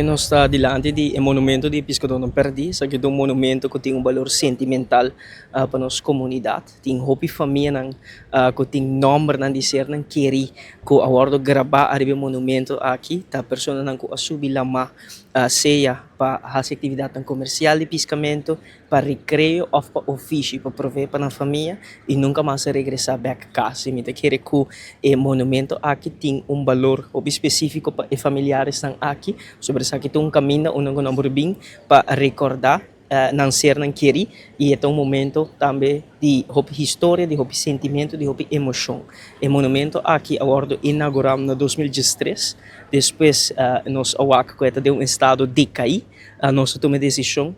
Nos ta dilanti di e monumento di Piskadónan Pèrdí. Esaki ta un monumento ku tin un balor sentimental pa nos komunidat. Tin hopi famianan ku tin nòmbernan di sernan kerí ku a wòrdu grabá ariba e monumento aki. Ta personanan ku a subi lamá sea pa hasi aktividatnan komersial di piskamentu, pa rekreo òf pa ofishi pa provee pa nan famia i nunka mas a regresá bèk kas. I mi ta kere ku e monumento aki tin un balor hopi spesífiko pa e familiaresnan aki, pasobra esaki ta un kaminda unda ku nan por bin pa rekordá nan sernan kerí i e ta un momento tambe di hopi historia, di hopi sentimentu, di hopi emoshon. E monumento aki a wòrdu inaugurá na 2013, despues nos a wak ku e ta den un estado dekaí, nos a tuma e desishon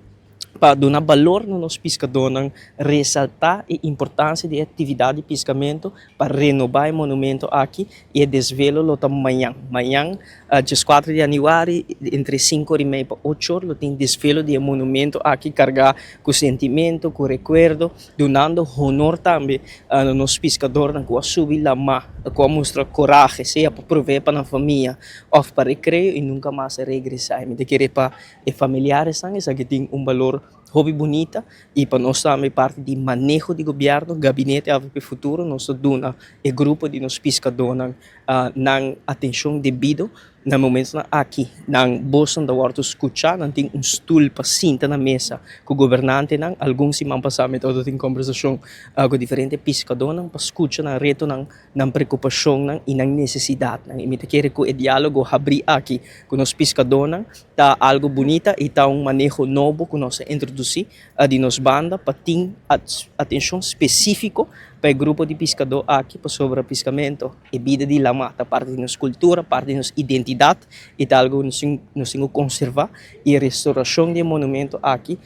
pa duna balor na nos piskadónan, resaltá e importansia di e aktividat di piskamentu pa renobá e monumento aki i e desvelo lo ta mañan. Mañan 14 di yanüari entre 5:30 pa 8 or lo tin desvelo di e monumento aki kargá ku sentimentu, ku rekuerdo, dunando honor tambe na nos piskadornan ku a subi lamá, ku a mustra korahe sea pa provee pa nan famia òf pa rekreo i nunka mas a regresá. I mi ta kere pa e familiaresnan esaki tin un balor hopi bunita i pa nos tambe parti di maneho di gobièrnu, Gabinete AVP Futuro, nos ta duna e grupo di nos piskadónan nan atenshon debido. Na momentonan aki nan bosnan ta wòrdu skuchá, nan tin un stul pa sinta na mesa ku gobernantenan. Algun siman pasá mi tabata tin kombersashon ku diferente piskadónan pa skucha nan retonan, nan preokupashonnan i nan nesesidatnan. I mi ta kere ku e diálogo habrí aki ku nos piskadónan ta algu bunita i ta un maneho nobo ku nos a introdusí di nos banda pa tin atenshon spesífiko pa e grupo di piskadó aki pasobra piskamentu, e bida di lamá ta parti di nos kultura, parti di nos identidat i ta algu ku nos tin ku konservá i e restorashon di e monumento aki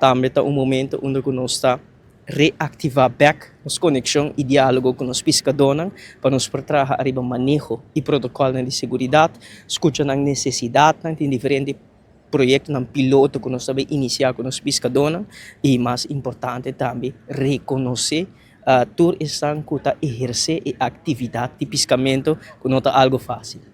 tambe ta un momento unda ku nos ta reaktivá bèk nos konekshon i diálogo ku nos piskadónan pa nos por traha ariba maneho i protokòlnan di seguridat, skucha nan nesesidatnan, tin diferente proyektonan piloto ku nos ta bai inisiá ku nos piskadónan i mas importante tambe rekonosé tur esnan ku ta ehersé e aktividat di piskamentu ku no ta algu fásil.